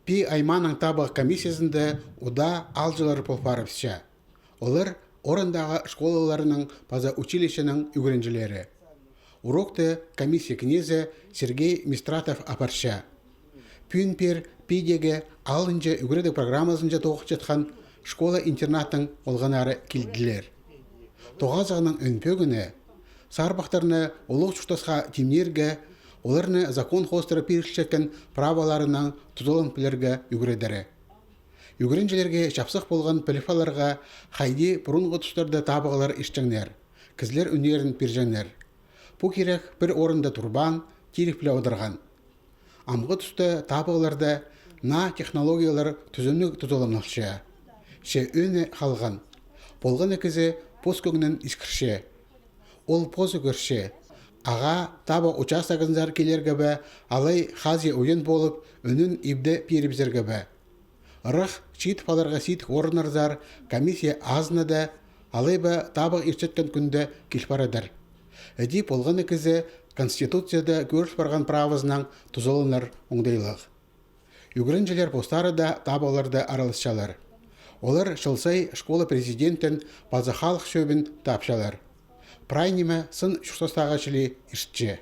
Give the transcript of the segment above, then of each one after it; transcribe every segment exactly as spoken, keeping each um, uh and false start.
Пии аймааның табығ комиссиязында удаа аалҷылар пол парыбысча. Олар орындағы школаларның паза училищенің ӱгренҷілері. Урокты комиссия кнезі Сергей Мистратов апарча. Пӱӱн пеер Пиидегі алынҷа ӱгредіг программазынҷа тоғынчатхан школа-интернаттың олғаннары килділер. Тоғазығның ӧӧн пӧгіні — сарбахтарны улуғ чуртасха тимнирге, оларны закон хоостыра пирілчеткен праваларынаң тузаланып пілерге ӱгредері. Ӱгренҷілерге чапсых полған піліп аларға, хайди пурунғы тустарда табығлар иртчеңнер, кізілер ӱннерін пирҷеңнер. Пу кирек пір орында турбаан, тиріг піле одырған. Амғы туста табығларда наа технологиялар тӱзімніг тузаланалча. Че ӧӧні халған. Полған на кізі пос кӧңнін искірче. Ол позы кӧрче, ағаа табығ участогынзар килерге бе, алай хазии ойын полып, ӱнін ибде пирібізерге бе. Ырах чиит паларға сидік орыннарзар комиссия азынада, алай ба табығ иртчеткен кӱнде кил парадыр. Іди полған на кізі Конституцияда кӧріл парған правазынаң тузаланар оңдайлығ. Ӱгренҷілер постары даа табығларда араласчалар. Олар чыл сай школа президентін паза халых чӧбін тапчалар. Прай ниме сын чуртастағы чіли иртче.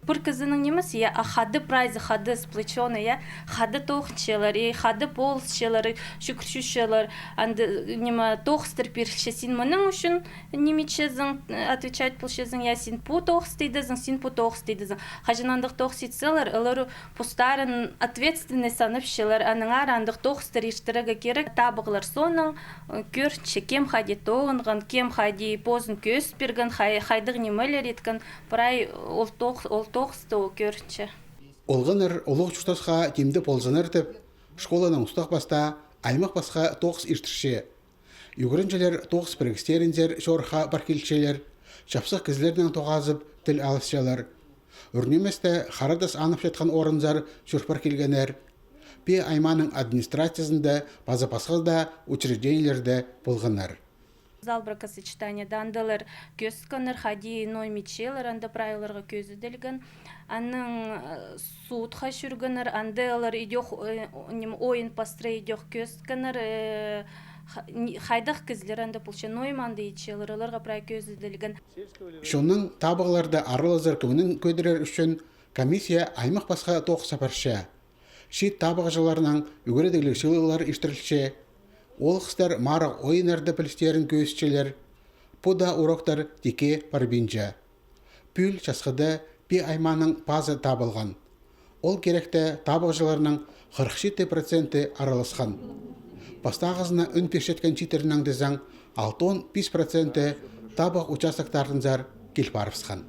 Пір кізінің нимезі, я, а хада прайзы, хада сплочённый, я, хада тоғынчалар, и хада полысчалар, и чӱгӱрчелер, анда, ниме, тоғыстар пирілче, син мының ӱчӱн ниме итчезің, э, отвечать полчазың, я, син пу тоғысты идезің, син пу тоғысты идезің. Хаҷан андағ тоғыс итселер, олар постарын ответственный санапчалар, аннаңар андағ тоғыстар иртірерге кирек. Табығлар соонаң, э, кӧрінче, кем хайди тоғынған, кем хайди позын кӧзіт пирген, хай-, хайдағ нимелер иткен, прай ол тоғ-, ол тоғыста ол кӧрінче. Олғаннар улуғ чуртасха тимде ползыннар тіп, школаның устағ-пастаа аймах-пасха тоғыс иртірче. Ӱгренҷілер тоғыс пірігістерінзер чорыхха пар килчелер, чапсых кізілернең тоғазып тіл алысчалар. Ӱр ниместе харадас анапчатхан орынзар чӧр пар килгеннер. Пии аймааның администрациязында паза пасха даа учреждениелерде полғаннар. Зал бракосочетанияда андағлар кӧзіткеннер, хайди ниме итчелер, анда прай оларға кӧзіділген. Анаң, э, судха чӧргеннер, анда олар идӧк, э, ниме, ойын пастыра идӧк кӧзіткеннер, э, ха-, ни-, хайдағ кізілер анда полча, ниме анда итчелер, оларға прай кӧзіділген. Чонның табығларда аралазар кӧңнін кӧдірер ӱчӱн комиссия аймах-пасха тоғыс апарча. Чиит табығҷыларнаң ӱгредігліг чыылығлар иртірілче. Оолғыстар марығ ойыннарда пілістерін кӧзітчелер. Пу даа уроктар тикке парбинча. Пӱӱл часхыда Пии аймааның пазы табылған. Ол киректе табығҷыларның хырых читі проценті араласхан. Пастағызына ӱн пирчеткен чииттернең тізең, алтон пис проценті табығ участоктарынзар кил парыбысхан.